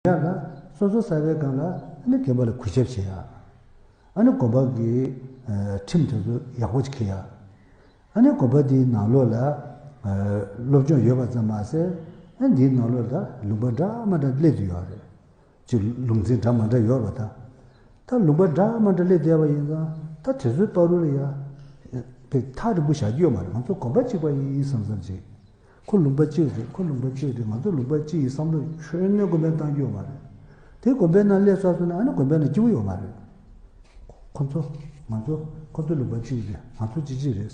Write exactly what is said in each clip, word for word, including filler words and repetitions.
ཡག་ལ་སོ་སོ་གསར་པའི་སྒང་ལ་ཨ་ནི་རྒན་པ་ལ་གུས་ཞབས་བྱེད་ཡག་ཨ་ནི་དགོན་པ་གི་ཁྲིམས་དེ་ཚོ་ཡག་པོ་ཅིག་འཁྱེར་ཡག་ཨ་ནི་དགོན་པ་དེའི་ནང་ལོགས་ལ་སློབ་སྦྱོང་ཡོད་པ་ཙམ་མ་ཟད། ཨ་འདིའི་ནང་ལོགས་ལ་ལུང་པ་འདྲ་མ་འདྲ་སླེབས་ཏེ་ཡོད་རེད། ཅིག་ལུང་ཚན་འདྲ་མ་འདྲ་ཡོད་རེད་པ། ད་ད་ལུང་པ་འདྲ་མ་འདྲ་སླེབས་བསྡད་པ་ཡིན་ཙང་། ད་དེ་ཚོའི་བར་དུ་ལ་ཡ་དེ་ཐག་རིང་པོ་བཞག་རྒྱུ་ཡོད་མ་རེད། ང་ཚོ་དགོན་པ་གཅིག་པ་ཡིན་བསམ་བསམ་ཅིག་ཁོ་ལུང་པ་གཅིག་རེད། ཁོ་ལུང་པ་གཅིག་རེད། ང་ཚོ་ལུང་པ་གཅིག་ཡིན་བསམ་བློ་ཁྱོན་ནས་དགོན་པའི་བཏང་རྒྱུ་ཡོད་མ་རེད། དེ་དགོན་པའི་ནང་སླེབས་ཚར་སོང་ན་ཨ་ནི་དགོན་པའི་ནང་སྐྱིད་པོ་ཡོད་མ་རེད། ཁོ་ཚོ་ང་ཚོ་ཁོ་ཚོ་ལུང་པ་གཅིག་རེད། ང་ཚོ་གཅིག་གཅིག་རེད།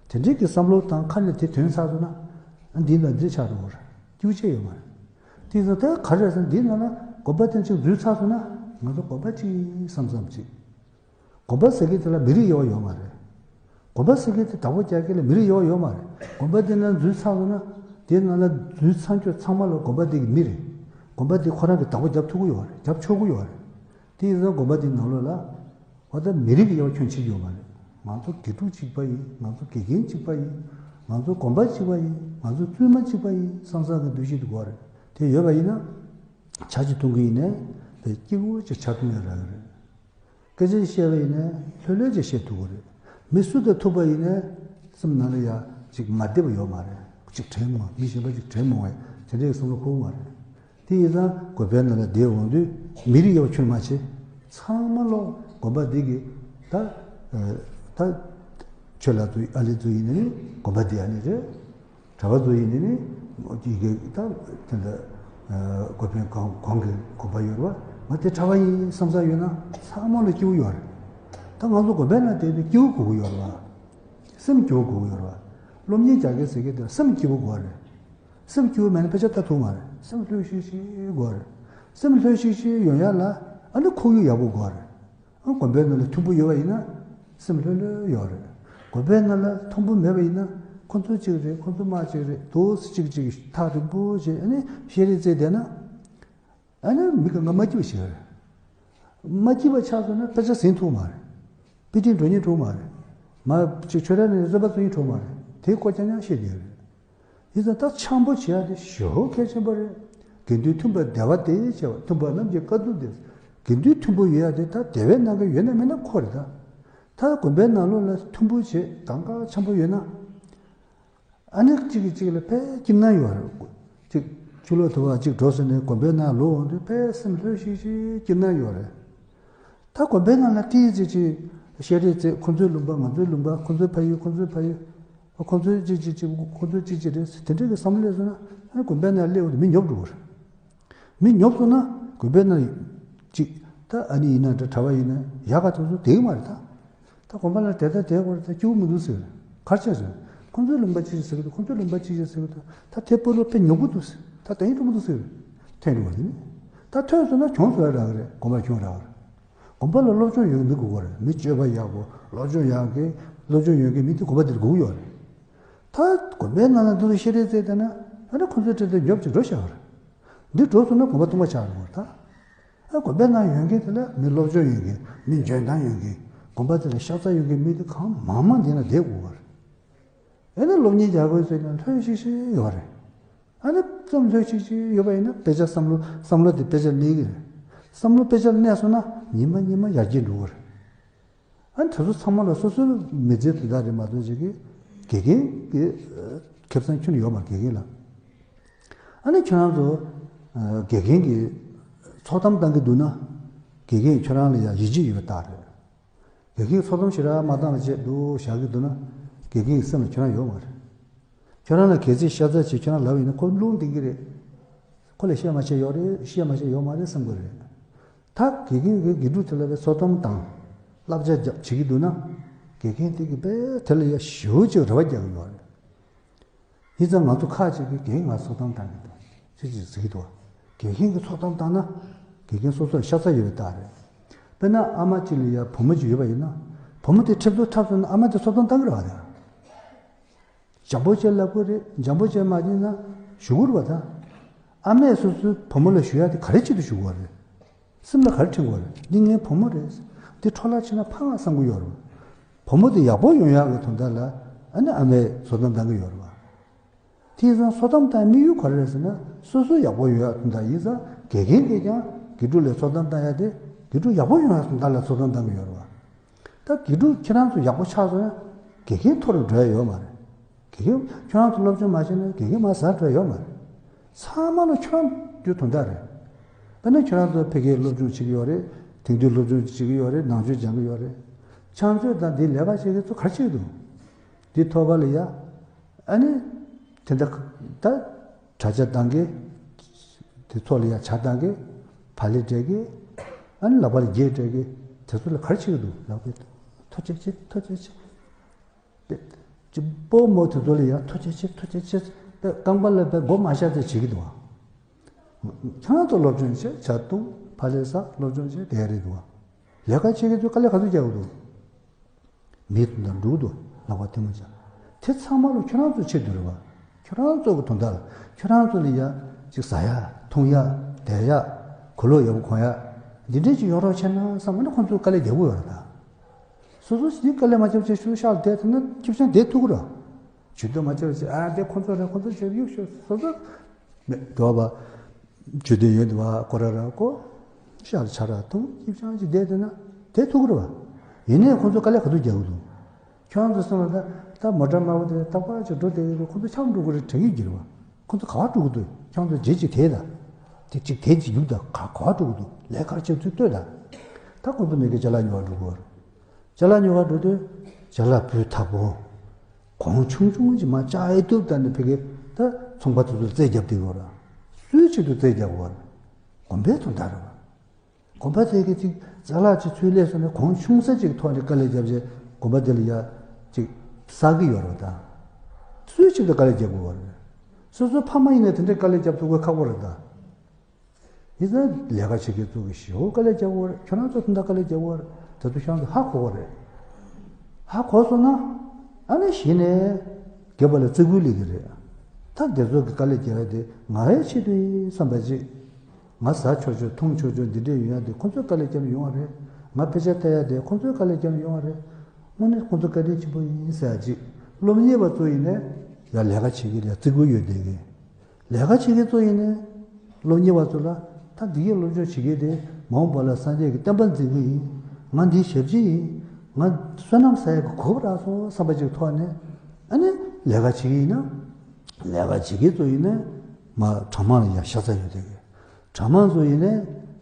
དེ་འདྲའི་གི་བསམ་བློ་དང་ཁ་ནས་དེ་ཐོན་ཚར་སོང་ན་ཨ་འདི་ལ་འདི་ཆགས་འགྲོ་གི་རེད། སྐྱིད་པོ་ཅིག་ཡོད་མ་རེད། དེ་ཚོ་ད་ག་རེ་རེད་ཟེར་ན། འདི་ནང་ལ་དགོན་པ་དེ་ཅིག་འཛུལ་ཚར་སོང་ན་ང་ཚོ་དགོན་པ་གཅིག་ཡིན་བསམ་བསམ་ཅིག་དགོན་པ་ཟེར་མཁན་དེ་ལ་མི་རིགས་དབྱེ་བ་ཡོད་མ་རེད། དགོན་པ་ཟེར་མཁན་དེ་བདག་པོ་རྒྱག་མཁན་ལ་མི་རིགས་དབྱེ་བ་ཡོད་མ་རེད། དགོན་པ་དེ་ནང་འཛུལ་ཚར་སོང་ན་དེ་ནང་ལ་འཛུལ་ཚར་ཁྱོད་ཚང་མ་ལ་དགོན་པ་དེ་གི་མི་རེད། དགོན་པ་དེ་ཁོ་རང་གི་བདག་པོ་རྒྱབ་ཐུབ་ཀྱི་ཡོད་རེད། རྒྱབ་ཆོག་གི་ཡོད་རེད། དེ་ཡིན་ཙང་དགོན་པ་དེའི་ནང་ལོགས་ལ་འོ་ད་མི་རིགས་ཀྱི་དབྱེ་བ་ཁྱོན་ཕྱེ་རྒྱུ་ཡོད་མ་རེད། ང་ཚོ་དགེ་ཕྲུག་གཅིག་པ་ཡིན། ང་ཚོ་དགེ་རྒན་གཅིག་པ་ཡིན། ང་ཚོ་དགོན་པ་གཅིག་པ་ཡིན། ང་ཚོ་བཙུན་མ་གཅིག་པ་ཡིན་བསམ་བསམ་གྱི་འདུ་ཤེས་དེ་དགོས་རེད། དེ་ཡོད་པ་ཡིན་ན་ཇ་ཅིག་འཐུང་གི་ཡིན་ནའི་དེ་སྐྱིད་པོ་ཅིག་ཇ་འཐུང་ཡ་རག་གི་རེད། སྐད་ཆ་ཅིག་བཤད་པ་ཡིན་ནའི་ལྷོད་ལྷོད་ཅིག་བཤད་ཐུབ་ཀྱི་རེད། མི་སུ་དང་ཐུག་པ་ཡིན་ནའི་སེམས་ནང་ལ་ཡ་ཅིག་མ་བདེ་བ་ཡོད་མ་རེད། ཅིག་དྲན་མོ་མི་གཞན་པ་ཅིག་དྲན་མོ་བས་དེ་འདྲའི་བསམ་བློ་འཁོར་གྱི་མ་རེད། དེ་ཡིན་ཙང་དགོན་པའི་ནང་ལ་བསྡད་འོང་དུས་མི་རིགས་དབྱེ་བ་ཁྱོན་མ་ཕྱེ། ཚང་མ་ལོག་དགོན་པ་འདི་གི་ད་ད་ཆོས་ལགས་ཚོ་ཨ་ལི་ཚོ་ཡིན་ནའི་དགོན་པ་འདི་ཨ་ནི་རེད། གྲྭ་པ་ཚོ་ཡིན་ནའི་ཡི་གེ་ད་དེ་འདྲ་དགོན་པའི་གོང་གོང་གི་དགོན་པ་ཡོད་རེད་པ། ང་དེ་གྲྭ་པ་ཡིན་བསམ་ས་ཡོད་ན་ཚང་མ་ལ་སྐྱིད་པོ་ཡོད་རེད། ད་ང་ཚོ་དགོན་པའི་ནང་བསྡད་དུས་སྐྱིད་པོ་དགོས་ཀྱི་ཡོད་རེད་པ། སེམས་སྐྱིད་པོ་དགོས་ཀྱི་ཡོད་རེད་པ། སློབ་གཉེར་རྒྱག་མཁན་ཟེར་མཁན་དེ་ལ་སེམས་སྐྱིད་པོ་དགོས་རེད། སེམས་སྐྱིད་པོ་མེད་ན་དཔེ་ཆ་ལྟ་ཐུབ་མ་རེད། སེམས་ལྷོད་ཤིག་ཤིག་དགོས་རེད། སེམས་ལྷོད་ཤིག་ཤིག་ཡོང་ཡ་ལ་ཨ་ནི་ཁོར་ཡུག་ཡག་པོ་དགོས་རེད། ཨ་དགོན་པའི་ནང་ལ་མཐུན་པོ་ཡོད་པ་ཡིན་ན་སེམས་ལྷོད་ལྷོད་ཡོད་རེད། དགོན་པའི་ནང་ལ་མཐུན་པོ་མེད་པ་ཡིན་ན་ཁོ་ཚོ་གཅིག་རེད། ཁོ་ཚོ་མ་གཅིག་རེད། དོ་གཅིག་གཅིག་ཐག་རིང་པོ་བྱས་ཨ་ནི་བཤད་རེས་རྩེས་བསྡད་ན། ཨ་ནི་མི་གང་ག་མ་སྐྱིད་པ་ཞིག་རེད། མ་སྐྱིད་པ་ཆགས་སོང་ན་དཔེ་ཆ་ཟིན་ཐུབ་མ་རེད། དཔེ་ཁྲིད་འགྲོ་སྙིང་བྲོ་མ་རེད། མ་གཅིག་ཆོས་གྲྭ་ནས་རྩོད་པ་རྩོད་སྙིང་བྲོ་མ་རེད། དེ་ཁོ་རྐྱང་རྐྱང་ཤེས་ཀྱི་ཡོད་རེད། ཡིན་ཙང་ད་འཆམ་པོ་བྱེད་ཡ་དེ་ཞེ་པོ་གལ་ཆེན་པོ་རེད། དགེ་འདུན་མཐུན་པ་བདེ་བ་སྟེ་བྱ་བ། མཐུན་པ་རྣམས་ཀྱི་དཀའ་ཐུབ་སྟེ། དགེ་འདུན་མཐུན་པོ་ཡོད་ཡ་དེ་ད་བདེ་བའི་གནས་ཀ་ཡོད་ན་མེད་ན་ཁོ་རེད་ད། ད་དགོན་པའི་ནང་ལོགས་ལ་མཐུན་པོ་བྱེད་གང་ག་འཆམ་པོ་ཡོད་ན། ཨ་ནི་གཅིག་གིས་གཅིག་ལ་དཔེ་སྐྱིད་སྣང་ཡོད་རེད། གཅིག་ཕྱི་ལོགས་དུ་བ་གཅིག་འགྲོ་ཟེར་ནས་དགོན་པའི་ནང་ལོག་འོང་དུས་དཔེ་སེམས་ལྷོད་ཤིག་ཤིག་སྐྱིད་སྣང་ཡོད་རེད། ད་དགོན་པའི་ནང་ལ་ཏིས་ཅིག་ཅིག་བཤད་རེས་རྩེས། ཁོ་ཚོའི་ལུང་པ་ང་ཚོའི་ལུང་པ། ཁོ་ཚོའི་ཕ་ཡུལ་ཁོ་ཚོའི་ཕ་ཡུལ། ཁོ་ཚོའི་ཅིག་ཅིག་ཅིག་ཁོ་ཚོའི་ཅིག་ཅིག་རེད། དེ་འདྲའི་གི་བསམ་བློ་སླེབས་སོང་ན་ཨ་ནི་དགོན་པའི་ནང་སླེབས་འོང་དུས་མི་ཉོབ་འགྲོ་གི་རེད། མི་ཉོབ་སོང་ན་དགོན་པའི་ནང་ཅིག་ད་ཨ་ནི་ཡིན་ན་འདྲ། གྲྭ་པ་ཡིན་ན་ཡག་ག་དེ་ཚོ་བསྡད་ཀྱི་མ་རེད་ད། ད་དགོན་པ་ལ་དེ་ལྟ་དེ་སྐོར་ད་སྐྱིད་པོ་མི་འདུག་ཟེར། ག་རེ་བྱས་ཟེར། ཁོང་ཚོའི་ལུང་པ་ཅི་ཞིག་ཟེར་གི་འདུག་ཁོང་ཚོའི་ལུང་པ་ཅི་ཞིག་ཟེར་གི་འདུག་ད་དེ་སྤོ་ལོ་དཔེ་ཉོབ་གི་འདུག་ཟེར། ད་དེ་ཡིན་འགྲོ་མི་འདུག་ཟེར། ཐོན་འགྲོ་བ་ཡིན། ད་ཐོན་སོང་ན་གྱོང་བཟོ་ཡ་རག་གི་རེད། དགོན་པ་གྱོང་རག་གི་རེད། དགོན་པ་ལ་སློབ་སྦྱོང་ཡོད་མི་དགོས་གི་རེད། མི་སྤྱོད་པ་ཡག་པོ་སློབ་སྦྱོང་ཡག་གི་སློབ་སྦྱོང་ཡོད་མཁན་མི་དེ་དགོན་པ་དེར་དགོས་ཀྱི་ཡོད་རེད། ད་དགོན་པའི་ནང་ལ་འདི་ཚོ་བཤད་རེས་རྩེས་བསྡད་ན་ཨ་ནི་ཁོང་ཚོའི་གྲས་དེ་ཉོབ་ཅིག་འགྲོ་བཞག་གི་རེད། འདི་འགྲོ་སོང་ན་དགོན་པ་སྟོང་པ་ཆགས་འགྲོ་གི་རེད་ད། ཨ་དགོན་པའི་ནང་ཡོད་མཁན་དེ་ལ་མི་སློབ་སྦྱོང་ཡོད་མཁན། མི་འཇོན་ཐང་ཡོད་མཁན། དགོན་པ་དེ་ལ་ཤ་ཚ་ཡོད་མཁན་མི་དེ་གང་མང་མང་འདི་ན་བསྡད་དགོས་པ་རེད། ཨ་ནི་སློབ་གཉེར་རྒྱག་དགོས་ཟེར་ན་ལྷོད་ཤིག་ཤིག་ཡོད་རེད། ཨ་ནི་ཙམ་ལྷོད་ཤིག་ཤིག་ཡོད་པ་ཡིན་ན་དཔེ་ཆ་བསམ་བློ་བསམ་བློ་དེ་དཔེ་ཆར་གནས་ཀྱི་རེད། བསམ་བློ་དཔེ་ཆར་གནས་སོང་ན་ཉི་མ་ཉི་མ་ཡར་རྒྱས་འགྲོ་གི་རེད། ཨ་ནི་དེ་ཚོ་ཚང་མ་ལ་སོ་སོའི་མི་ཚེ་དེ་དག་རེད་མ་གཏོགས་ཅིག་གི་དགེ་རྒན་གྱི་ཁེ་བཟང་ཁྱོན་ནས་ཡོད་མ་རེད་དགེ་རྒན་ལ། ཨ་ནི་ཁྱོད་རང་ཚོ་དགེ་རྒན་གྱི་ཚོགས་གཏམ་བཏང་གི་འདུག་ན་དགེ་རྒན་ཁྱོད་རང་ལ་ཡང་ཡིད་ཆེས་ཡོད་པའི་རྟགས་རེད། དགེ་རྒན་ཚོགས་གཏམ་ཞེ་དྲག་མ་བཏང་བ་བྱས་འདུག་བཞག་གི་འདུག་ན་དགེ་རྒན་གྱི་སེམས་ལ་ཁྱོད་རང་ཡོད་མ་རེད། ཁྱོད་རང་ལ་གལ་སྲིད་ཤ་ཚ་བྱས་ཁྱོད་རང་ལབ་ཡིན་ན་ཁོ་རླུང་ལྡིང་གི་རེད། ཁོ་ལ་བཤད་མ་བཤད་ཡོད་རེད། བཤད་མ་བཤད་ཡོད་མ་རེད་བསམ་གི་རེད། ད་དགེ་རྒན་གྱིས་དགེ་ཕྲུག་དེ་ལ་བའི་ཚོགས་གཏམ་དང་བསླབ་བྱ་རྒྱབ་བྱེད་ཀྱི་འདུག་ན། དགེ་རྒན་དེ་གིས་དཔེ་དེ་ལ་ཡ་ཞེ་པོ་ཅིག་རེ་བ་རྒྱག་གི་ཡོད་རེད། ཡིན་ཙང་ང་ཚོ་ཁག་ཅིག་གིས་རྒན་ང་ཚོགས་གཏམ་བཏང་གི་འདུག་ཅེས་ཅིག་ཟེར་གྱི་འདུག་དགེ་རྒན་གྱིས་ཚོགས་གཏམ་བཏང་ན་དགེ་རྒན་སོ་སོར་ཤ་ཚ་ཡོད་པའི་རྟགས་རེད། དཔེར་ན་ཨ་མ་གཅིག་ལ་ཡ་བུ་མོ་གཅིག་ཡོད་པ་ཡིན་ན། བུ་མོ་དེ་ཁྲེལ་ཚོར་འཁྲབ་སོང་ན་ཨ་མ་དེ་ཚོགས་གཏམ་བཏང་གི་རེད་པ། དེ་འཇམ་པོ་བྱས་ལབ་དགོས་རེད། འཇམ་པོ་བྱས་མ་བྱས་ན་ཞུ་དགོས་རེད་པ་ད། ཨ་མས་སོ་སོའི་བུ་མོ་ལ་ཞུ་ཡ་དེ་ག་རེ་ཆེད་དུ་ཞུ་དགོས་རེད། སེམས་ལ་ག་རེ་དྲན་དགོས་རེད། འདི་ངའི་བུ་མོ་རེད། འདི་འཕྲོ་བརླག་ཕྱིན་ན་ཕངས་བསམ་གྱི་ཡོད་རེད་པ། བུ་མོ་དེ་ཡག་པོ་ཡོང་ཡག་གི་དོན་དག་ལ་ཨ་ནི་ཨ་མས་ཚོགས་གཏམ་བཏང་གི་ཡོད་རེད་པ། དེ་ཡིན་ཙང་ཚོད་བགམ་བཏང་དམིགས་ཡུལ་ག་རེ་རེད་ཟེར་ན། སོ་སོ་ཡག་པོ་ཡོད་ཡ་དོན་དག་ཡིན་ཙང་། དགེ་རྒན་གྱིས་ཀྱང་དགེ་ཕྲུག་ལ་ཚོད་བགམ་བཏང་ཡ་དེ་དགེ་ཕྲུག་ཡག་པོ་ཡོང་ཡ་དོན་དག་ལ་ཚོད་བགམ་བཏང་གི་ཡོད་རེད་བ། ད་དགེ་ཕྲུག་ཁྱེད་རང་ཚོ་ཡག་པོ་ཆགས་སོང་ན་དགེ་རྒན་མཐོ་རུ་འགྲོ་ཡ་ཡོད་མ་རེད། དགེ་རྒན་ཁྱེད་རང་ཚོ་སློབ་སྦྱོང་མ་བྱས་ན་དགེ་རྒན་མར་ཟག་འགྲོ་ཡ་ཡོད་མ་རེད། ཚང་མ་ལ་ཁྱོད་རང་རྒྱུ་དོན་དག་རེད། དཔེར་ན་ཁྱེད་རང་ཚོ་ཕ་གིར་སློབ་སྦྱོང་བྱེད་ཀྱི་ཡོད་རེད། དེང་དུས་སློབ་སྦྱོང་བྱེད་ཀྱི་ཡོད་རེད། ནང་ཆོས་སྦྱང་གི་ཡོད་རེད། ཕྱག་མཛོད་དང་འདི་ལས་ཀ་བྱེད་མཁན་ཚོ་ག་རེ་བྱེད་ཀྱི་འདུག་འདི་ཐོག་ཁ་ལ་ཡ། ཨ་ནི། དེ་འདྲ་ད། དྲ་ཇ་བཏང་གི། དེ་ཚོ་ལ་ཡ་ཇ་བཏང་གི། བག་ལེབ་སྤྲད་གི། ཨ་ནི་ལག་པ་ལ་འགྱེད་སྤྲད་གི། དེ་ཚོ་ལ་ག་རེ་བྱེད་ཀྱི་འདུག་ལག་པས་ཐོ་ཅེ་ཅེ་ཐོ་ཅེ་ཅེ། པེ། ཅི་སྤོ་མོ་དེ་ཚོ་ལ་ཡ་ཐོ་ཅེ་ཅེ་ཐོ་ཅེ་ཅེ། པེ་རྐང་པ་ལ་པེ་མགོ་མ་ཤར་ཏེ་བྱེད་ཀྱི་འདུག་བ། ཁྱེད་རང་ཚོ་སློབ་སྦྱོང་བྱེད། ཇ་བཏུང་། བག་ལེབ་ཟ། སློབ་སྦྱོང་བྱེད། དེ་རེད་འདུག་བ། ལས་ཀ་བྱེད་མཁན་ཚོས་དཀའ་ལས་ག་ཚོད་རྒྱག་གི་འདུག་མི་དང་འགྲོ་གི་འདུག་ལག་པ་ཐལ་མོ་སྦྱར། དེ་ཚང་མ་ལ་ཁྱོད་རང་ཚོ་ཆེད་དུ་རེད་བ། ཁྱོད་རང་ཚོ་གི་དོན་དག་ལ་ཁྱོད་རང་ཚོ་ལ་ཡ་ཅིག་ཟ་ཡ་འཐུང་ཡ་བསྡད་ཡ་གོས་ལོག་ཡག་པོ་གོན་ཡ་འདི་འདྲས་ཅིག་ཡོང་རོགས་བྱས་ན་བསམ་པ་ནི་ཁོང་ཚོས་དཀའ་ལས་རྒྱག་གི་ཡོད་རེད་ད། སོ་སོ་ཞིག་དཀའ་ལས་མ་བརྒྱབ་བྱས་ཤུལ་ཤག་ལ་བསྡད་ཐུབ་ན་ཁྱིམ་ཚང་བསྡད་ཐུབ་ཀྱི་རེད། ཇུས་གཏོགས་མ་བྱས་པ་བྱས། ཨ་དེ་ཁོ་ཚོ་རེད། ཁོ་ཚོ་བྱས་གཡུག་ཤོག་སོ་སོ་མེད་འགྲོ་བ། ཇུས་གཏོགས་ཡོད་འདུག་བ། ཁོ་ར་ར་ཁོ་ཤར་ཆ་ར་ཐུང་ཅིབ་ཅང་ཅིག་བསྡད་དེ་ན་དེ་ཐུག་གི་རེད་བ། ཡིན་ནའི་ཁོ་ཚོ་དཀའ་ལས་ག་ཚོད་རྒྱག་གི་འདུག་ཁྱོད་ཚོ་སོང་ལ་ད་ད་མོ་ཊ་དམར་པོ་དེ་ཏག་ཏག་ཅིག་འགྲོ་བསྡད་ཀྱི་རེད། ཁོ་ཚོ་འཁྱམས་འགྲོ་གི་རེད་དྲན་གྱི་རེད་བ། ཁོ་ཚོ་ག་བ་འགྲོ་གི་འདུག་ཁྱོད་ཚོ་རྗེས་ཅིག་དེད་ད། དེ་ཅིག་དེད་ཅིག་རྒྱུག་ད། ག་ག་བ་འགྲོ་གི་འདུག་ལས་ཀ་བྱེད་ཚུལ་ལྟོས་ད། ད་ཁོ་ཚོ་མི་གི་ཅ་ལག་ཉོ་བ་འགྲོ་གི་རེད། ཅ་ལག་ཉོ་གར་འགྲོ་དུས་ཅ་ལག་སྤུས་དག་པོ། གོང་ཆུང་ཆུང་ཅིག་མར་བཅག་ཨེ་ཐུབ། ད་ནི་ཕ་གི་ད་ཚོང་པ་དེ་ཚོར་རྩོད་རྒྱབ་བསྡད་ཡོད་ར། སུའི་ཆེད་དུ་རྩོད་རྒྱག་དགོས་ར། གོམས་པའི་དོན་དག་རེད་བ། གོམས་པ་དེ་གི་ཅིག་ཅ་ལག་ཅིག་ཚུར་སླེབས་སོང་ན་གོང་ཆུང་ས་ཅིག་ཐོག་ནས་དཀའ་ལས་བརྒྱབ་བྱས་གོམས་པ་དེ་ལ་ཡ་ཅིག་བསགས་ཀྱི་ཡོད་ར་བ་ད། སུའི་ཆེད་དུ་དཀའ་ལས་རྒྱག་དགོས་ར། སོ་སོའི་ཕ་མ་ཡིན་ན་དེ་འདྲའི་དཀའ་ལས་རྒྱབ་ཐུབ་དགོས་ཁག་པོ་རེད་ད། ཡིན་ཙང་ལས་ཀ་བྱེད་མཁན་ཚོ་གི་ཞེ་པོ་དཀའ་ལས་རྒྱག་དགོས་རེད། ཁྱོད་རང་ཚོ་དེ་འདྲ་དཀའ་ལས་རྒྱག་དགོས་རེད། ད་དུང་ཁྱོད་རང་ཚོ་ཧ་གོ་གི་རེད། ཧ་གོ་སོང་ན་ཨ་ནི་གཞི་ནས་རྒན་པ་ལ་བརྩི་བཀུར་སླེབས་ཀྱི་རེད། ད་དེ་ཚོ་གི་དཀའ་ལས་རྒྱག་ཡ་དེ་ང་རའི་ཆེད་དུ་ཡིན་བསམ་པ་ཅིག་ང་ཟ་ཆོག་ཆོག་འཐུང་ཆོག་ཆོག་འདི་འདྲས་ཡོང་ཡ་དེ་ཁོ་ཚོས་དཀའ་ལས་བརྒྱབ་ནས་ཡོང་བ་རེད། ང་དཔེ་ཆ་ལྟ་ཡ་དེ་ཁོ་ཚོས་དཀའ་ལས་བརྒྱབ་ནས་ཡོང་བ་རེད། དངོས་གནས་ཁོ་ཚོ་བཀའ་དྲིན་ཆེན་པོ་ཡིན་ཟེར་ཡ་ཅིག་སློབ་གཉེར་བ་ཚོ་ཡིན་ནའི་ཡ་ལས་ཀ་བྱེད་ཀྱི་རེད། བརྩི་བཀུར་ཡོད་བསྡད་ཀྱི། ལས་ཀ་བྱེད་མཁན་ཚོ་ཡིན་ནའི་སློབ་གཉེར་བ་ཚོ་ལ་ད་འདི་གའི་སློབ་སྦྱོང་བྱེད་མཁན་དེ་མ་འོངས་པ་ལ་སངས་རྒྱས་ཀྱི་བསྟན་པ་འཛིན་མཁན་ཡིན། ང་འདིའི་ཞབས་ཕྱི་ཡིན། ང་བསོད་ནམས་བསགས་ཡག་གི་གོ་སྐབས་རག་སོང་བསམ་པ་ཅིག་ཐོག་ནས་ཨ་ནི་ལས་ཀ་བྱེད་ཀྱི་ཡིན་ན། ལས་ཀ་བྱེད་མཁན་ཚོ་ཡིན་ནའི་མ་གྲྭ་མང་ལ་ཡ་ཤ་ཚ་ཡོད་བསྡད་ཀྱི། གྲྭ་མང་ཚོ་ཡིན་ནའི་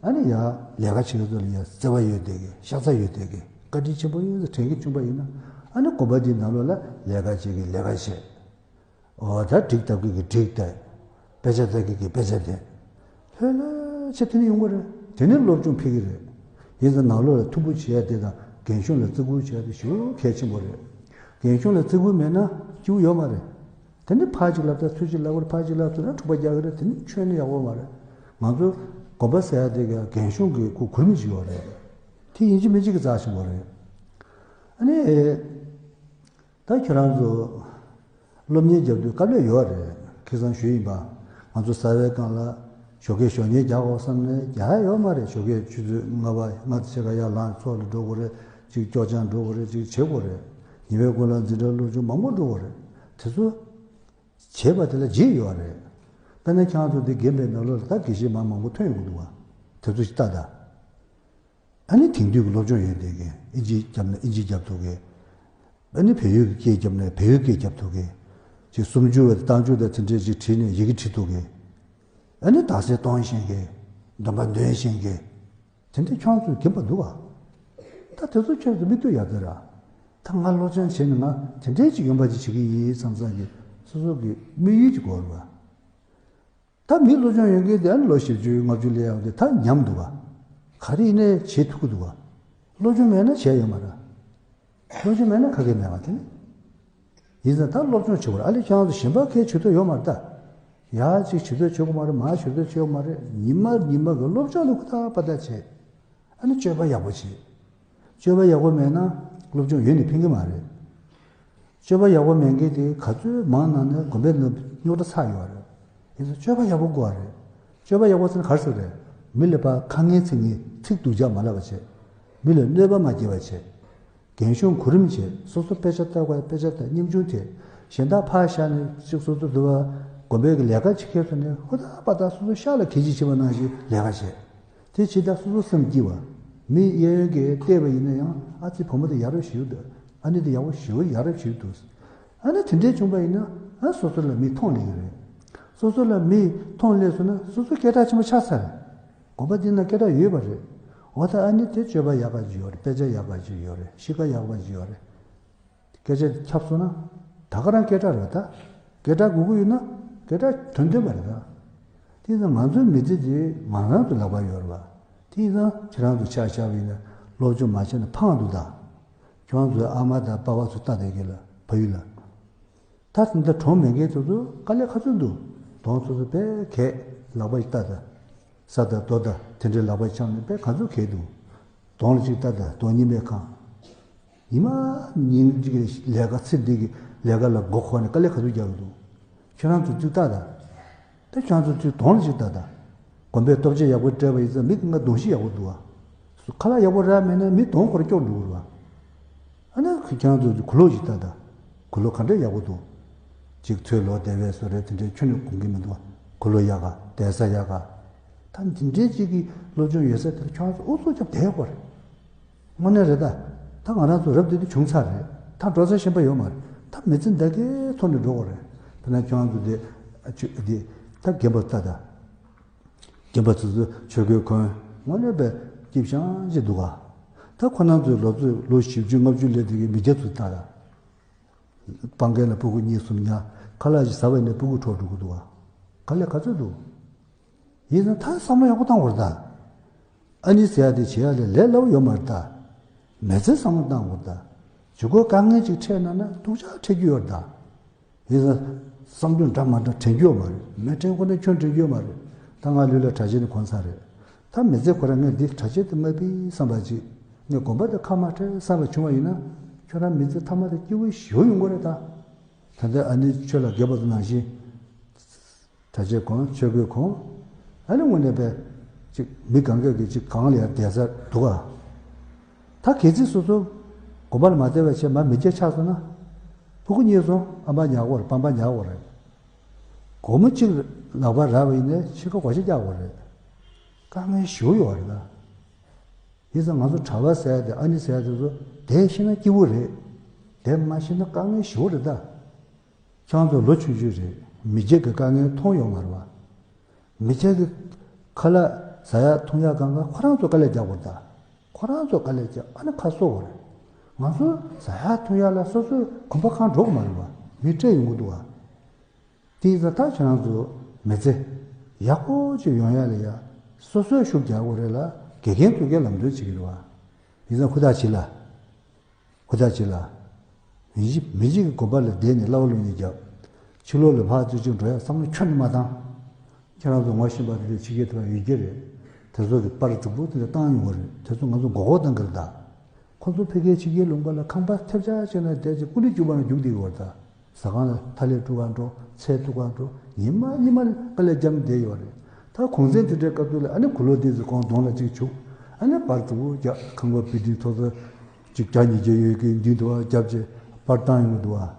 ཨ་ནི་ཡ་ལས་ཀ་བྱེད་མཁན་ཚོ་ལ་ཡ་བརྩེ་བ་ཡོད་བསྡད་ཀྱི། ཤ་ཚ་ཡོད་བསྡད་ཀྱི། བཀའ་དྲིན་ཆེན་པོ་ཡིན་ཟེར་དྲན་གྱི་བྱུང་པ་ཡིན་ན་ཨ་ནི་དགོན་པ་འདིའི་ནང་ལོགས་ལ་ལས་ཀ་བྱེད་ཀྱི། ལས་ཀ་བྱེད། འོ་ད་འགྲིག་ལྟ་གི་གི་འགྲིག་ལྟ། དཔེ་ཆ་ལྟ་གི་གི་དཔེ་ཆ་ལྟ། ལྷོད་ལྷོད་བྱས་དེ་ནས་ཡོང་གི་རེད། དེ་ནས་སློབ་སྦྱོང་འཕེལ་གི་རེད། ཡིན་ཙང་ནང་ལོགས་ལ་མཐུན་པོ་བྱེད་ཡ་དེ་དང་རྒན་གཞོན་ལ་བརྩི་བཀུར་བྱེད་ཡ་དེ་ཞེ་པོ་གལ་ཆེན་པོ་རེད། རྒན་གཞོན་ལ་བརྩི་བཀུར་མེད་ན་སྐྱིད་པོ་ཡོད་མ་རེད། དེ་ནས་ཕར་གཅིག་ལབ་དང་ཚུར་གཅིག་ལབ་དགོས་རེད། ཕར་གཅིག་ལབ་ཚུར་ལ་འཁྲུག་པ་རྒྱག་གི་རེད། དེ་ནས་ཆོས་ནི་ཡག་པོ་མ་རེད། ང་ཚོ་དགོན་པ་ཟེར་ཡ་དེ་ག་རྒན་གཞོན་གྱི་ཁུ་གུ་རུམ་ཅིག་ཡོད་རེད། དེ་ཡིན་གཅིག་མིན་གཅིག་གི་རྩ་ཆེན་པོ་རེད། ཨ་ནི། ད་ཁྱེད་རང་ཚོ་སློབ་གཉེར་རྒྱབ་དུས་དཀའ་ལས་ཡོད་རེད། ཁ་སང་ཞུས་ཡིན་པ། ང་ཚོ་གསར་པའི་སྒང་ལ་ཞོགས་ཀས་ཞོགས་ཉལ་རྒྱག་དགོས་བསམ་ནས་རྒྱག་ཡ་ཡོད་མ་རེད། ཞོགས་ཀས་ཆུ་ཚོད་ལྔ་པ་ལྔ་ཕྱེད་ཀ་ཡར་ལངས་ཚོགས་ལ་འགྲོ་དགོས་རེད། ཅིག་སྐྱོར་སྦྱང་འགྲོ་དགོས་རེད། ཅིག་བྱེད་དགོས་རེད། ཉི་མའི་གུང་ལ་འཛིན་གྲྭ་སློབ་སྦྱོང་མང་པོ་འགྲོ་དགོས་རེད། དེ་ཚོ་བྱེད་པ་དེ་ལ་རྗེས་ཡོད་རེད། དཔེར་ན་ཁྱེད་རང་ཚོ་འདི་རྒན་པའི་ནང་ལོགས་ལ་ད་དགེ་བཤེས་མ་མང་པོ་ཐོན་ཡོང་གི་འདུག་བ། དེ་ཚོ་ཞིག་ལྟ་ད། ཨ་ནི་དེང་དུས་ཀྱི་སློབ་སྦྱོང་ཡོད་བསྡད་མཁན། ཨིན་ཇི་བརྒྱབ་ན་ཨིན་ཇི་བརྒྱབ་ཐུབ་མཁན། ཨ་ནི་བལ་ཡུལ་གྱི་སྐད་བརྒྱབ་ན་བལ་ཡུལ་སྐད་བརྒྱབ་ཐུབ་མཁན། ཅིག་སུམ་ཅུ་བ་དང་རྟགས་འཇུག་དང་དེ་འདྲས་ཅིག་བྲིས་ནས་ཡི་གེ་བྲིས་ཐུབ་མཁན། ཨ་ནི་དག་ས་གཏོང་ཤེས་མཁན། འདོན་པ་འདོན་ཤེས་མཁན། དེ་འདྲས་ཁྱོད་ཚོས་རྒན་པ་འདུག་ག་ད་དེ་ཚོ་ཁྱོད་ཚོ་མིག་ལྟོས་ཡག་ཙེ་ར། ད་ང་སློབ་སྦྱོང་བྱས་ནས་ང་དེ་འདྲས་ཅིག་ཡོང་པ་ཅིག་བྱེད་ཀྱི་ཡིན་བསམ་བསམ་གྱི་སོ་སོ་གི་དམིགས་ཡུལ་ཅིག་དགོས་རེད་བ། ད་མི་སློབ་སྦྱོང་ཡོད་མཁན་དེ་ཨ་ནི་ལོ་བཞི་བཅུ་ལྔ་བཅུ་སླེབས་ཡག་དེ་ད་ཉམས་འདུག་ག་ག་རེ་ཡིན་ནའི་བྱེད་ཐུབ་ཀྱི་འདུག་ག་སློབ་སྦྱོང་མེད་ན་བྱས་ཡོད་མ་རེད། སློབ་སྦྱོང་མེད་ན་ཁ་སྐད་མེད་པ་དེ་ནི། ཡིན་ཙང་ད་སློབ་སྦྱོང་བྱེད་དགོས་རེད། ཨ་ལས་ཁྱེད་རང་ཚོ་གཞན་པ་གའི་བྱེད་ཐུབ་ཡོད་མ་རེད་ད། ཡ་གཅིག་བྱེད་ཐུབ་བྱེད་དགོས་མ་རེད། མ་བྱེད་ཐུབ་བྱེད་དགོས་མ་རེད། ཉི་མ་ཉི་མ་གི་སློབ་སྦྱོང་ལ་ཧུར་ཐག་པ་ཐག་བྱེད། ཨ་ནི་སྤྱོད་པ་ཡག་པོ་བྱེད། སྤྱོད་པ་ཡག་པོ་མེད་ན་སློབ་སྦྱོང་ཡོད་ནི་ཕན་གྱི་མ་རེད། སྤྱོད་པ་ཡག་པོ་མེད་མཁན་དེ་ག་ཚོད་མང་ན་ནས་དགོན་པའི་ནང་རྙོག་དྲ་ཚ་ཡོད་རེད། ཡིན་ཙང་སྤྱོད་པ་ཡག་པོ་དགོས་རེད། སྤྱོད་པ་ཡག་པོ་ཟེར་ན་ག་རེ་ཟེར་རེད། མི་ལ་ཕར་ཁ་ངན་ཚིག་ངན་ཚིག་སྡུག་ཅག་མ་ལབ་པ་བྱེད། མི་ལ་གནོད་པ་མ་སྐྱེལ་བ་བྱེད། རྒན་གཞོན་གོ་རིམ་བྱེད། སོ་སོ་དཔེ་ཆ་ལྟ་དགོས་དཔེ་ཆ་ལྟ། སྙོམ་ཆུང་དེ་གཞན་དག་ཕར་བཞག་ནས་ཅིག་སོ་སོ་འདུལ་བ། དགོན་པའི་གི་ལས་ཀ་ཅིག་ཁེལ་སོང་ནས་ཧུར་ཐག་པ་ཐག་སོ་སོ་ཤག་ལ་ཁེལ་གྱིས་བྱེད་པ་ནང་བཞིན་ལས་ཀ་བྱས། དེ་བྱེད་ད་སོ་སོ་སེམས་སྐྱིད་པ། མི་གཡས་གཡོན་གྱིས་བལྟས་པ་ཡིན་ན་ཡང་ཨ་ཙི་བུ་མོ་དེ་ཡག་རབས་ཞིག་འདུག་ཨ་ནེ་དེ་ཡག་པོ་ཞེ་པོ་ཡག་རབས་ཞིག་འདུག་ཨ་ནེ་དེ་འདྲས་བྱུང་པ་ཡིན་ན་ཨ་སོ་སོ་ལ་མི་མཐོང་སླེབས་ཀྱི་རེད། སོ་སོ་ལ་མི་མཐོང་སླེབས་སོང་ན་སོ་སོ་སྐད་གྲགས་ཆེན་པོ་ཆགས་ཚར་རེད། དགོན་པ་འདི་ན་སྐད་གྲགས་ཡོད་པ་རེད། འོ་ད་ཨ་ནེ་དེ་སྤྱོད་པ་ཡག་ག་ཅིག་ཡོད་རེད། དཔེ་ཆ་ཡག་ག་ཅིག་ཡོད་རེད། གཤིས་ཀ་ཡག་པ་ཅིག་ཡོད་རེད། སྐད་ཆ་ཁྱབ་སོང་ན། ད་ག་རང་སྐད་གྲགས་རེད་ད། སྐད་གྲགས་དགོས་ཀྱི་ཡོད་ན་སྐད་གྲགས་དོན་སྟོན་པ་རེད་ད། དེ་ཡིན་ཙང་ང་ཚོའི་མི་ཚེ་འདི་ང་རང་ཚོ་ལག་པར་ཡོད་རེད་བ། དེ་ཡིན་ཙང་ཁྱེད་རང་ཚོ་ཆ་བཞག་པ་ཡིན་ན་སློབ་སྦྱོང་མ་བྱས་ན་ཕངས་འདུག་ད། ཁྱེད་རང་ཚོའི་ཨ་མ་དང་པ་ཕ་ཚོ་ལྟ་བསྡད་མཁན་ལ་ཕ་ཡུལ་ལ། ད་དེ་འདྲ་གྲོངས་མེད་མཁན་དེ་ཚོ་དཀའ་ལས་ཁག་ཚོད་འདུག་གདོང་ཚོ་ཚོ་དཔེ་གས་ལག་པ་ཞིག་ལྟ་ད། ས་དང་རྡོ་དང་དེ་འདྲའི་ལག་པ་ཞིག་འཆང་ནས་དཔེ་ག་ཚོད་གས་འདུག་གདོང་ལ་ཅིག་ལྟ་ད་གདོང་གཉིས་མེད་གང་། ཉི་མ་ཉིན་གཅིག་ལས་ཀ་ཚེ་འདི་གི་ལས་ཀ་ལ་མགོ་འཁོར་ནས་དཀའ་ལས་ག་ཚོད་རྒྱག་གི་འདུག་ཁྱོད་རང་ཚོ་ཅིག་ལྟ་ད། དེ་ཁྱོད་ཚོ་ཚོའི་གདོང་ལ་ཅིག་ལྟ་ད། དགོན་པའི་སྟོབས་ཆེ་ཡག་པོ་སྤྲད་པ་ཡིན་ཙང་མི་ལྔ་གདོང་ཤིག་ཡག་པོ་འདུག་བ། ཁ་ལག་ཡག་པོ་རག་མེད་ན་མི་གདོང་ཁོ་ར་སྐྱོ་འགྲོ་གི་རེད་བ། ཨ་ནི་ཁྱེད་རང་ཚོ་གུ་ལོ་ཅིག་ལྟ་ད། གུ་ལོ་ག་འདྲ་ཡག་པོ་འདུག་ཅིག་ཚོའི་ལོ་དེ་བས་སོ་རེད་དེ་འདྲའི་ཁྱོན་ནས་གོང་གི་མི་འདུག་བ། གུ་ལོ་ཡག་ག་བསྡད་ས་ཡག་ག་ད་འདི་འདྲའི་ཅིག་གི་སློབ་སྦྱོང་ཡོད་ས་དེར་ཁྱོད་རང་ཚོ་ཨུ་ཚུགས་རྒྱབ་བསྡད་དགོས་རེད། དངོས་གནས་རེད་ད། ད་ང་རང་ཚོ་རབ་བདེ་དུ་བྱུང་ཚར་རེད། ད་འགྲོ་ས་གཞན་པ་ཡོད་མ་རེད། ད་མི་ཚེ་འདི་གའི་ཐོག་ནས་འགྲོ་དགོས་རེད། དཔེར་ན་ཁྱོད་རང་ཚོ་དེ་ཨ་ཆུ་དེ་ད་རྒན་པ་ལྟ་ད། རྒན་པ་ཚོ་ཚོ་ཆོས་གོས་གོན་དངོས་གནས་པའི་སྐྱིད་ཤང་ཅིག་འདུག་ག་ད་ཁོ་རང་ཚོའི་ལོ་ཚོད་ལོ་བཞི་བཅུ་ལྔ་བཅུ་སླེབས་དུས་ཀྱི་མི་སྐྱ་ཚོ་ལྟ་ད། སྤང་རྒན་ལ་ཕྲུ་གུ་གཉིས་གསུམ་ཉར་ཁ་ལག་ཅིག་ཟ་བས་ནས་ཕྲུ་གུ་འཕྲོག་འགྲོ་གི་འདུག་ག་དཀའ་ལས་ག་ཚོད་འདུག་ཡིན་ན་ད་བསམ་བློ་ཡག་པོ་བཏང་དགོས་རེད་ད། ཨ་ནི་ཟེར་ཡ་དེ་བྱེད་ཡ་ལས་ལས་སླ་པོ་ཡོད་མ་རེད་ད། མི་ཚེ་བསམ་བློ་བཏང་དགོས་རེད་ད། ཇུས་འགོད་དཀའ་ངལ་ཅིག་འཕྲད་ན་ན་སྡུག་ཅག་འཕྲད་རྒྱུ་ཡོད་རེད་ད། ཡིན་ན་བསམ་རྒྱུ་འདྲ་མ་འདྲ་དྲན་རྒྱུ་ཡོད་མ་རེད། མི་དྲན་ཁོ་ན་ཁྱོད་དྲན་རྒྱུ་ཡོད་མ་རེད། ད་ང་ལུས་ལ་གྲྭ་ཆས་ནི་གོན་ཚར་རེད། ད་མི་ཚེ་ཁོ་རང་ངས་འདི་གྲྭ་ཆས་དེ་མ་ཕུད་བསམ་པ་ཅིག་ངས་དགོན་པ་དེ་ཁ་མ་བྲལ་བསམ་པ་བྱུང་བ་ཡིན་ན་ཁྱོད་རང་མི་ཚེ་མཐའ་མ་དེ་སྐྱིད་པོ་ཞེ་པོ་ཡོང་གི་རེད་ད། ད་ལྟ་ཨ་ནི་ཆོས་ལ་དགེ་བ་དེ་ནང་བཞིན། གྲྭ་ཆས་གོན་ཆོས་གོས་གོན། ཨ་ནི་དངོས་གནས་པའི་ཅིག་མི་གང་གས་ཀྱི་ཅིག་གང་ལ་ཡར་བསྡད་ས་འདུག་ག་ད་གལ་སྲིད་སོ་སོ་དགོན་པ་ལ་མ་བསྡད་པ་བྱས་མ་མི་སྐྱ་ཆགས་སོང་ན། ཕྲུ་གུ་གཉིས་སོང་ཨ་མ་ཉར་དགོས་རེད། པ་ཕ་ཉར་དགོས་རེད། སྒོར་མོ་གཅིག་ལག་པར་རག་པ་ཡིན་ནའི་ཕྱི་ཁ་བགོ་བཤའ་རྒྱག་དགོས་རེད། དཀའ་ངལ་ཞེ་པོ་ཡོད་རེད་ད། ཡིན་ཙང་ང་ཚོ་གྲྭ་པ་ཟེར་ཡ་དེ་ཨ་ནི་ཟེར་ཡ་དེ་ཚོ་བསྡད་ཤེས་ན་སྐྱིད་པོ་རེད། བསྡད་མ་ཤེས་ན་དཀའ་ངལ་ཞེ་པོ་རེད་ད། ཁྱེད་རང་ཚོ་ལོ་ཆུང་ཆུང་རེད། མི་སྐྱ་གི་དཀའ་ངལ་མཐོང་ཡོད་མ་རེད་བ། མི་སྐྱ་གི་ཁ་ལག་ཟ་ཡག་འཐུང་ཡག་སྒང་ག་ཁོ་རང་ཚོ་དཀའ་ལས་རྒྱག་དགོས་རེད་ད། ཁོ་རང་ཚོ་དཀའ་ལས་རྒྱག་ཨ་ནི་ཁ་གསོ་དགོས་རེད། ང་ཚོ་ཟ་ཡག་འཐུང་ཡག་ལ་སོ་སོའི་གོམ་པ་གང་འགྲོ་གི་མ་རེད་བ། མི་སྤྲད་ཡོང་གི་འདུག་བ། དེ་ཡིན་ཙང་ད་ཁྱེད་རང་ཚོ་མི་ཚེ་ཡག་པོ་ཅིག་ཡོང་ཡག་ལ་ཡ་སོ་སོས་ཤུགས་རྒྱག་དགོས་རེད་ལ་དགེ་རྒན་ཚོ་གིས་ལམ་སྟོན་བྱེད་ཀྱི་རེད་བ། ཡིན་ཙང་ཧུར་ཐག་བྱེད་ལ། ཧུར་ཐག་བྱེད་ལ། མི་གཅིག་མི་གཅིག་གི་དགོན་པ་ལ་བསྡད་ནས་བསླབ་པ་སློབ་གཉེར་རྒྱབ། ཕྱི་ལོགས་ལ་ཕར་ཚུར་ཅིག་འགྲོ་ཡག་བསམ་བློ་ཁྱོན་ནས་མ་བཏང་། ཁྱེད་རང་ཚོ་ངོ་ཤེས་པ་དེ་ཚོ་ཕྱི་རྒྱལ་དུ་ཡོད་ཀྱི་རེད། དེ་ཚོ་གི་པར་དྲུག་པོ་དེ་འདྲ་བཏང་ཡོང་གི་རེད། དེ་ཚོ་ང་ཚོ་མགོ་སྐོར་བཏང་གི་རེད་ད། ཁོ་ཚོ་ཕ་གིའི་ཕྱི་རྒྱལ་ལུང་པ་ལ་ཁང་པ་ཐེབས་ཆག་བྱས་ན་བསྡད་ཅིག་ཀུ་ལི་རྒྱུག་པ་ན་རྒྱུག་བསྡད་ཡོད་རེད་ད། ཟ་ཁང་ལ་ཐ་ལེ་འཁྲུ་ག་འགྲོ། ཚལ་འཐུ་ག་འགྲོ། ཉི་མ་ཉི་མ་དཀའ་ལས་རྒྱབ་བསྡད་ཡོད་རེད། ད་གུང་སེང་དེ་འདྲའི་སྐབས་དུས་ལ་ཨ་ནི་གུ་ལོ་དེ་ཚོ་ཁོང་གདོང་ལ་གཅིག་བྱུག་ཨ་ནི་པར་དྲུག་པོ་རྒྱག་ཁང་པ་བི་ཏི་ཐོག་ཚད་གཅིག་བརྒྱ་ཉིས་བརྒྱ་ཡོད་ཀྱི་མདུན་དུ་བ་རྒྱབ་བྱས་པར་བཏང་ཡོང་གི་འདུག་བ།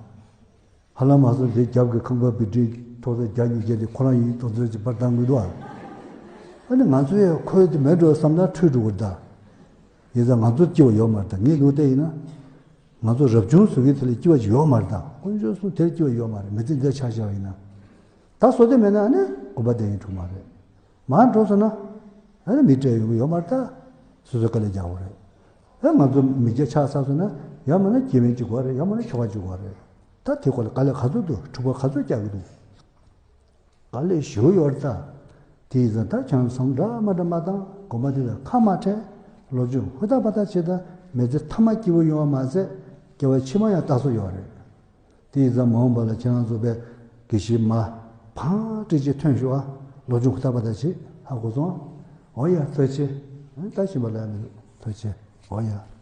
ཧ་ལམ་མ་སོང་དེ་རྒྱབ་ཀྱི་ཁང་པ་བི་ཏི་ཐོག་ཚད་བརྒྱ་ཉིས་བརྒྱ་དེ་ཁོ་རང་ཡིན་དོ་ཚོད་ཀྱི་པར་བཏང་གི་འདུག་བ། ཨ་ནི་ང་ཚོ་ཡང་ཁོའི་དེ་མེད་འགྲོ་བསམ་ན་འཁྲུལ་འགྲོ་གི་རེད་ད། ཡིན་ཙང་ང་ཚོར་སྐྱིད་པ་ཡོད་མ་རེད་ད། ངས་ལུགས་བལྟས་ཡིན་ན། ང་ཚོ་རབ་བྱུང་བཟོ་མཁན་དེ་ལ་སྐྱིད་པ་ཅིག་ཡོད་མ་རེད་ད། དཀོན་མཆོག་གསུམ་དེར་སྐྱིད་པ་ཡོད་མ་རེད། མི་ཚེ་འདིར་ཆ་བཞག་པ་ཡིན་ན། ད་བཟོ་དེ་མེད་ན་ཨ་ནི་དགོན་པ་བསྡད་ཡིན་འགྲིག་མ་རེད། མར་འགྲོ་སོང་ན་ཨ་ནི་མི་སྤྲད་ཡོང་གི་ཡོད་མ་རེད་ད། སོ་སོས་དཀའ་ལས་རྒྱག་དགོས་རེད། ཨ་ང་ཚོ་མི་སྐྱ་ཆགས་ཚར་སོང་ན་ཡང་མིན་ན་སྐྱེ་དམན་གཅིག་དགོས་རེད། ཡང་མིན་ན་ཁྱོ་ག་གཅིག་དགོས་རེད། ད་དེ་སྐོར་ལ་དཀའ་ལས་ག་ཚོད་འདུག་འཁྲུག་པ་ག་ཚོད་རྒྱག་གི་འདུག་དཀའ་ལས་ཞེ་པོ་ཡོད་རེད་ད། དེ་ཡིན་ཙང་ད་ཁྱེད་རང་ཚོ་འདྲ་མ་འདྲ་མ་བཏང་། དགོན་པ་འདི་ལ་ཁ་མ་བྲལ། སློབ་སྦྱོང་ཧུར་ཐག་པ་ཐག་བྱེད་ད། མི་ཚེ་མཐའ་མ་སྐྱིད་པོ་ཡོང་བ་མ་ཟད་སྐྱེ་བ་ཕྱི་མ་ཡང་ལྟ་སྲོལ་ཡོད་རེད། དེ་ཡིན་ཙང་མ་འོངས་པ་ལ་ཁྱེད་རང་ཚོ་དཔེ་དགེ་བཤེས་མ་ཕང་སྤྲད་ཅིག་ཐོན་ཤོག་ཨ། སློབ་སྦྱོང་ཧུར་ཐག་པ་ཐག་བྱེད། ཧ་གོ་སོང་ཨ། འོ་ཡ་ཐུགས་རྗེ་ཆེ། ད་ཤེས་པ་ལ་ནི་ཐུགས་རྗེ་ཆེ། འོ་ཡ།